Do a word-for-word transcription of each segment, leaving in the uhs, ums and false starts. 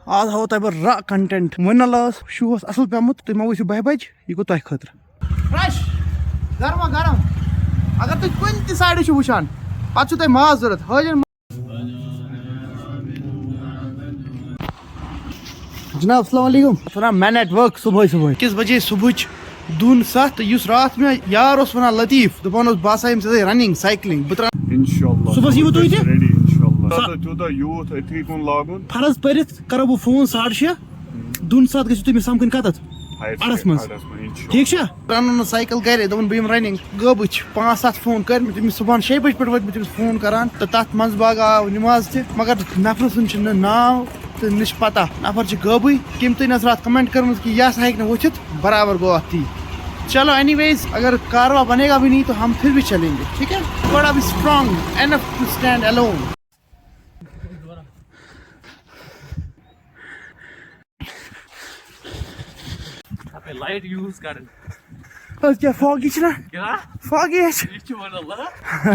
آز ہاوو تۄہہِ بہٕ را کنٹینٹ۔ وۄنۍ نہ لٲس، شوٗ اوس اصل پیومُت، تُہۍ ما ؤسِو بہہِ بجہِ، یہِ گوٚو تۄہہِ خٲطرٕ۔ فرٛٮ۪ش، گرما گرم۔ اگر تُہۍ کُنہِ تہِ سایڈٕ چھِو وٕچھان، پتہٕ چھُو تۄہہِ ماز ضوٚرتھ، حٲجِن۔ جناب، السلام علیکم۔ سنا مین ایٹ ورک صبحٲے صبحٲے۔ کِس بجے صبحٕچ دُن ستھ، تہٕ یُس راتھ مےٚ یار اوس ونان لطیف، دپان اوس، بہٕ ہسا یِمہٕ ژےٚ سۭتۍ رننگ، سایکلنگ، بہٕ ترٛاوٕ۔ انشاءاللہ۔ صبحس یِیِو تُہۍ تہِ؟ ریڈی، انشاءاللہ۔ سا- تیوٗتاہ، تیوٗتاہ یوٗتھ أتھی کُن لاگُن۔ فرض پٔرِتھ کرو بہٕ فون ساڑٕ شےٚ، دُن ستھ گٔژھِو تُہۍ مےٚ سمکھٕنۍ کتتھ؟ اَڑس منٛز۔ اَڑس منٛز، انشاءاللہ۔ ٹھیٖک چھا؟ رنُن نہٕ سایکل گرے، دوٚپُن، بہٕ یِمہٕ رننگ۔ غٲبٕچ پانٛژھ ستھ فون کٔرۍ مےٚ تٔمِس صُبحن شیٚیہِ بجہِ پٮ۪ٹھ وٲتۍ مےٚ تٔمِس فون کران، تہٕ تتھ منٛز باغ آو نماز تہِ، مگر نفرٕ سُنٛد چھُنہٕ ناو تہٕ نہ چھِ پتہ۔ نفر چھِ غٲبٕے۔ کٔمۍ تُہۍ نظرات کمنٹ کٔرمٕژ کہِ یہِ ہسا ہیٚکہِ نہٕ وٕچھِتھ، برابر گوٚو اتھ تی۔ چلو، اینی ویز، اگر کاروا بنے گا بھی نہیں تو ہم پھر بھی چلیں گے، ٹھیک ہے؟ But be strong enough to stand alone. Light use کرٕنۍ۔ از کیٛاہ فاگی چھِنہ؟ کیٛاہ؟ فاگی ہے چھِ۔ یہِ چھِ وَنان لگان،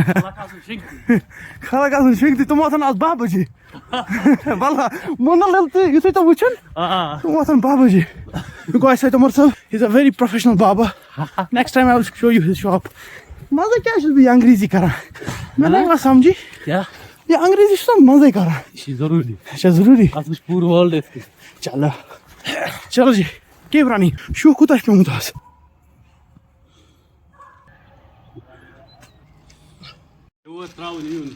لگان سُہ شِنٛگتٕے۔ خلق آسان شِنٛگتٕے، تِم وۄتھان از باہ بجے۔ بلہ، مُنَل ییٚلہِ تُہۍ، یُتھُے تِم وٕچھن، آ۔ تِم وۄتھان باہ بجے۔ گوٚو اَسہِ سۭتۍ عمر صٲب، he's a very professional Baba. Next time I will show you his shop. مزٕ کیٛاہ چھُس بہٕ یہِ انگریزی کران؟ مےٚ لگہِ نہ سمجھی۔ کیٛاہ؟ یہِ انگریزی چھُ آسان منٛزٕے کران۔ یہِ چھِ ضروٗری۔ یہِ چھا ضروٗری؟ اَتھ وٕچھ پوٗرٕ world یِتھ کٔنۍ۔ چلو۔ چلو جی، کیٚنٛہہ پرٛانی۔ شوٗ کوٗتاہ چھُ پیوٚمُت آز؟ یور ترٛاوُن یُن۔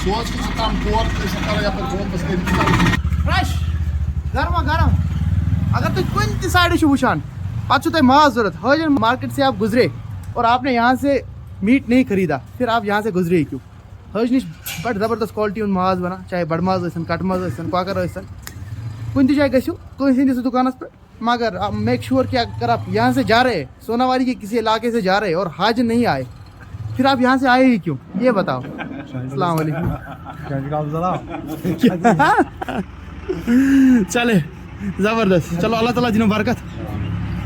سوز کہِ ژٕ کم کور تہٕ أسۍ کرو یپٲرۍ گومبس کٔرِتھ۔ فرٛٮ۪ش، گرما گرم۔ اگر تُہۍ کُنہِ تہِ سایڈٕ چھِو وٕچھان، پتہٕ چھُو تۄہہِ ماز ضوٚرتھ، حٲجِن مارکیٹ سے آپ گزرے اور آپ نے یہاں سے میٹ نہیں خریدا، پھر آپ یہاں سے گزرے کیوں؟ حٲج نِش بڑٕ زبردست quality ہُنٛد ماز بنان، چاہے بڑٕ ماز ٲسِن، کٹہٕ ماز ٲسِن، کۄکر ٲسِن۔ کُنہِ تہِ جایہِ گٔژھِو کٲنٛسہِ ہٕنٛدِس دُکانس پٮ۪ٹھ، مگر آپ make sure کہ اگر آپ یہاں سے جا رہے ہیں، سوناواری کے کسی علاقے سے جا رہے ہیں اور حاجن نہیں آئے، پھر آپ یہاں سے آئے ہی کیوں؟ یہ بتاؤ۔ السلام علیکم۔ چلے، زبردست۔ چلو، اللہ تعالیٰ دِنو برکت۔